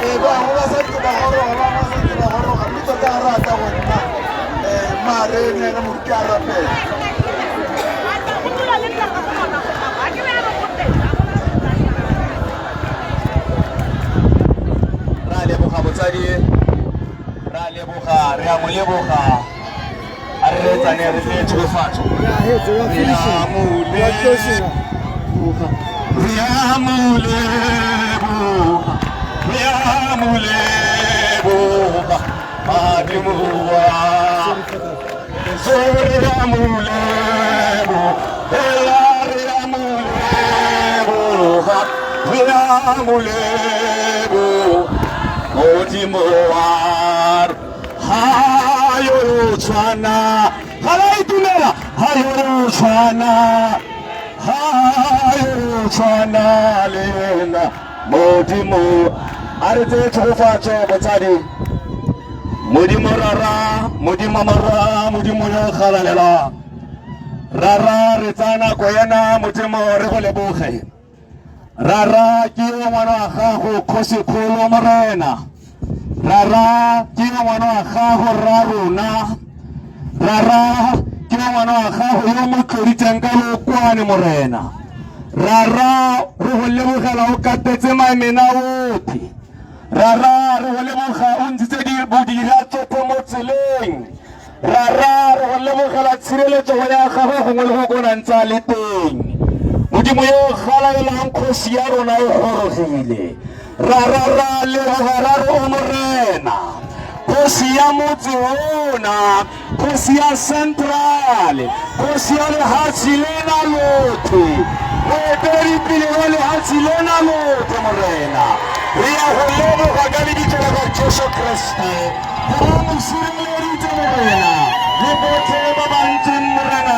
Ee, ba ba santse ba goroga, ba ba santse ba goroga, mme tota ga rata go nna mare ne ena moruti a rapela. Ra leboga botsadi, ra leboga, re a mo leboga. A re reetsane re tseye tshegofatso. We are finishing. We are closing. Re a mo leboga, re a mo leboga, Modimo wa. Re a mo leboga, re a mo leboga, re a mo leboga, Modimo wa. Ha yo tshwana, ga la itumela, ha yo tshwana, ha yo tshwana le nna, Modimo. A re tseye tshegofatso botsadi. Modimo Rara, Modimo Morwa, Modimo yo galalelang. Rara, re tsaya nako ena, Modimo, re go leboge. Rara, ke yo ngwana wa gago, kgosikgolo Morena. Rara, ke yo ngwana wa gago, rra rona. Rara, ke yo ngwana wa gago yo mo tloditseng ka lookwane, Morena. Rara, re go lebogela o katetse mamena otlhe. Rara, re go leboga o ntshitse bodira tsotlhe mo tseleng. Rara, re go lebogela tshireletsego ya gagwe gongwe le gongwe ko na ntse a le teng. Modimo yo o galalelang, kgosi ya rona o gorogile. Rara, ra leboga, ra re o Morena, kgosi ya motse ona, kgosi ya Central, kgosi ya lehatshe lena lotlhe, moeteledipele wa lehatshe lena lotlhe. Morena, re ya go leboga ka lebitso la ga Jesu Kriste gore o mo sireleditse, Morena, le botlhe ba ba ntseng, Morena,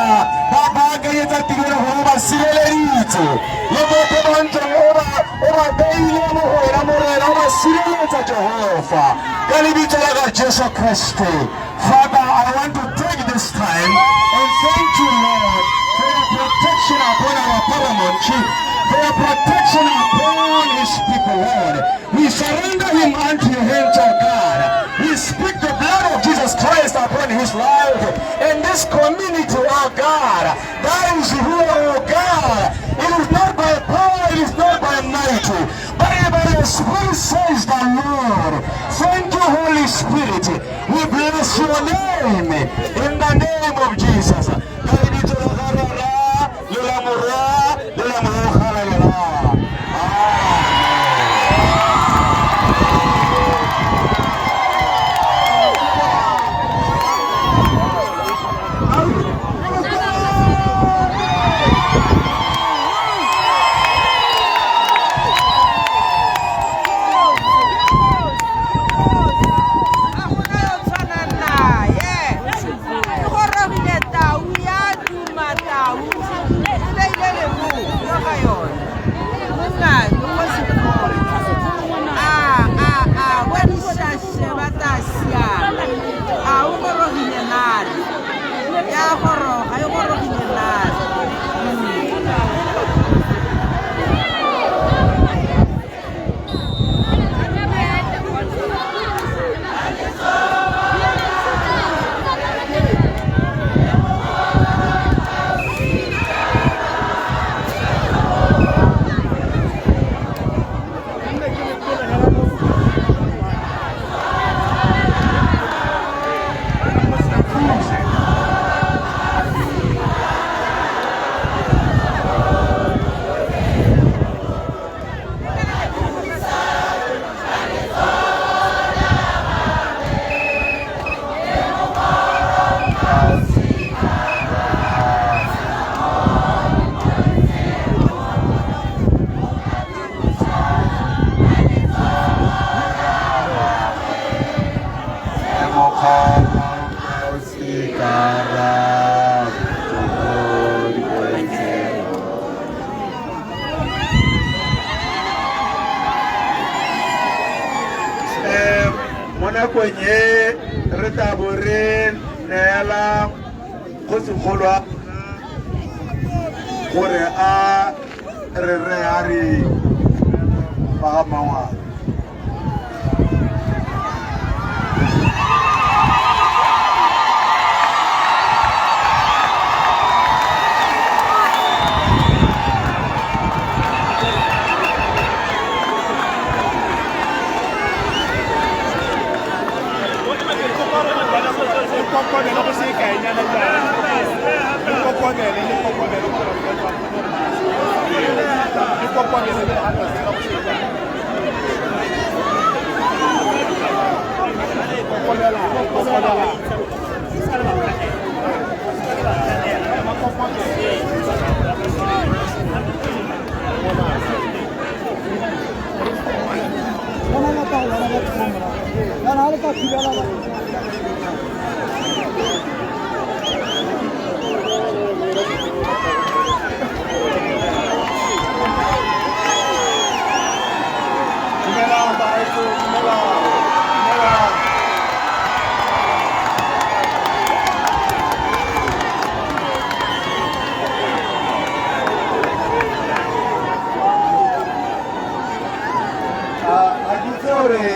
ba baakanyetsa tirelo, gore o ba sireleditse, le botlhe ba ntseng o ba beile mo go wena, Morena, o ba sireletsa, Jehova, ka lebitso la ga Jesu Kriste. Father, I want to take this time and thank you, Lord, for your protection upon our paramount chief, for your protection upon his people, Lord. We surrender him unto your hands, O God. We speak the blood of Jesus Christ upon his life and this community, O God. That is who, O God. It is not by power, it is not by might, but by your Spirit, says the Lord. Thank you, Holy Spirit. We bless your name in the name of Jesus. Ka lebitso la ga Rara, le la Morwa, le la Moya o Halalelang. Amen. Ga gona yo tshwanang naye. Mo nakong e re tla bo re neela kgosigolo a gore a re re a re ba ga Mmangwane. Dumelang bagaetsho, dumelang, dumelang. A ke itse gore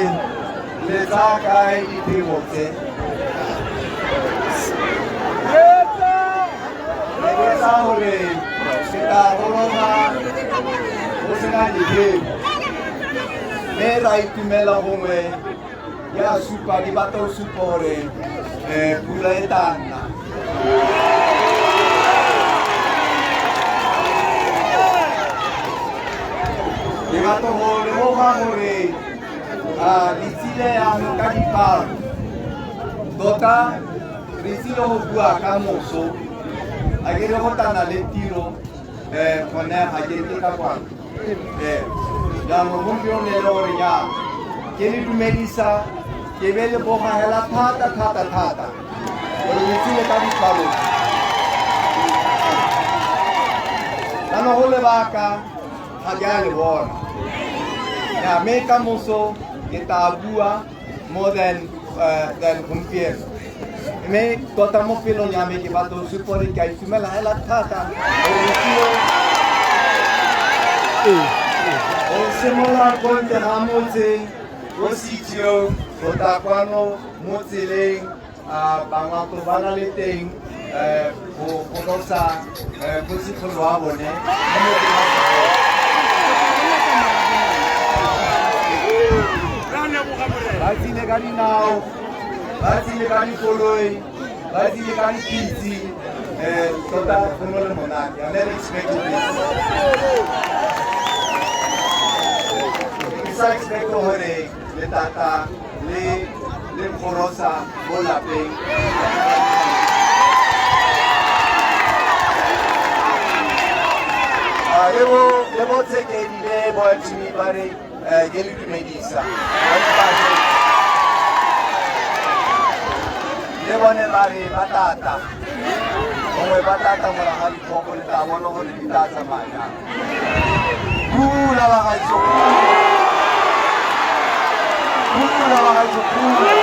le tsaya kae diphego tse. Le botsa gore ke tla goroga go sena diphego. Mme ra itumela gongwe ya supa di batla go supa gore pula e tla nna. Ke batla go lemoga gore le tsile jaanong ka dipalo. Tota re tsile go bua ka moso, a ke re go tla le tiro gone ga ke ke ka kwano. Jaanong gompieno ne e le gore jang ke le dumedisa ke be le boga hela thata thata thata gore le tsile ka dipalo. Jaanong go lebaka ga ke a le bona. Ya mme ka moso ke tla bua more than gompieno. Mme tota mo pelong ya me ke batla go supa gore ke a itumela hela thata gore le tsile go simolola ko ntle ga motse ko CTO go tla kwano mo tseleng bangwato ba na le teng go gorosa kgosigolo wa bone mo motseng wa Sekgoma. Ba tsile ka dinao, ba tsile ka dikoloi, ba tsile ka dipitse, tota go no le monate. I never expected this. Ke sa expect gore le tata le gorosa mo lapeng. Le bo Tshekedi le bo Jimmy ba re ke le dumedisa. Le bone ba re ba tata. Gongwe ba tata morago ga ditlhoko le tla bona gore di tla tsamaya jang. Pula bagaetsho, pula bagaetsho, pula.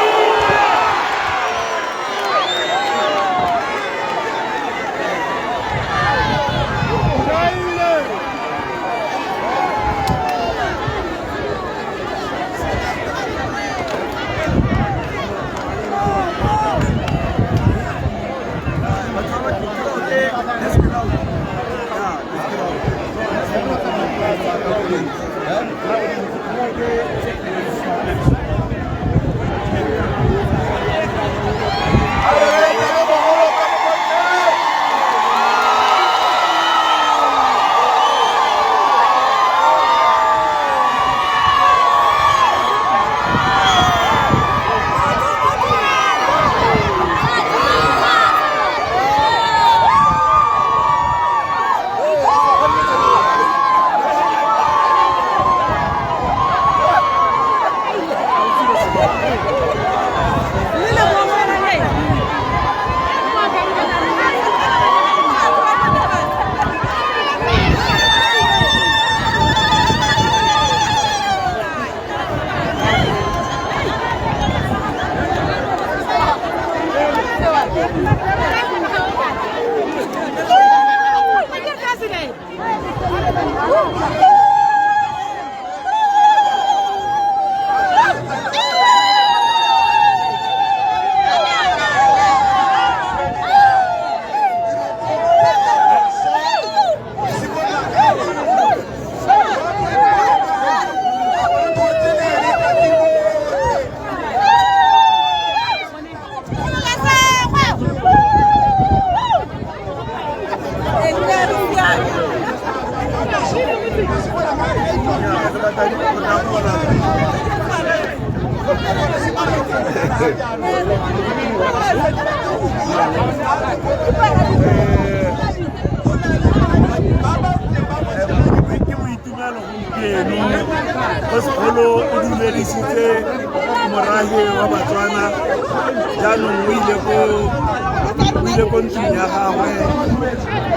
Ke boitumelo gompieno go sekgolo o dumedisitse morahe wa Batswana, jaanong o ile ko ntlong ya gagwe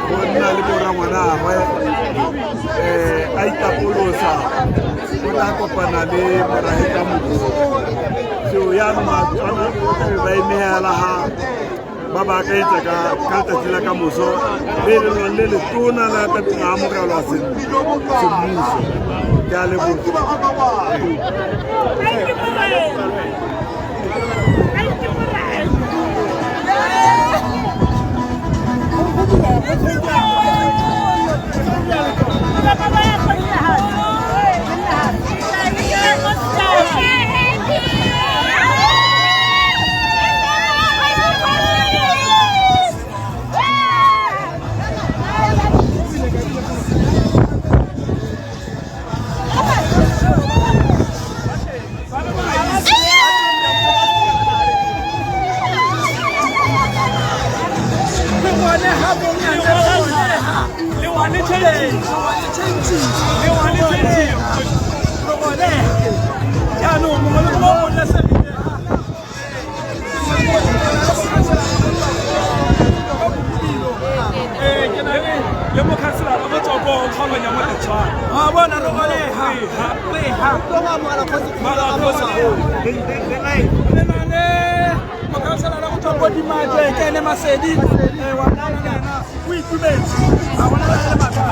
go nna le borangwanagwe, a itapolosa, o tla kopana le morahe ka moso. So yaanong Batswana ba emegela ga ba ba akanyetsa ka letsatsi la ka moso le le lone le letona la tlabeng a amogelwa semmuso. Ke a leboga. Le mokhanselara go tswa ko kgaolong ya Moletshwana. A bona re goleha leha le na le mokhanselara go tswa ko Dimaje, ke ene Masedi wa bona le ena o itumetse, a bona le batho.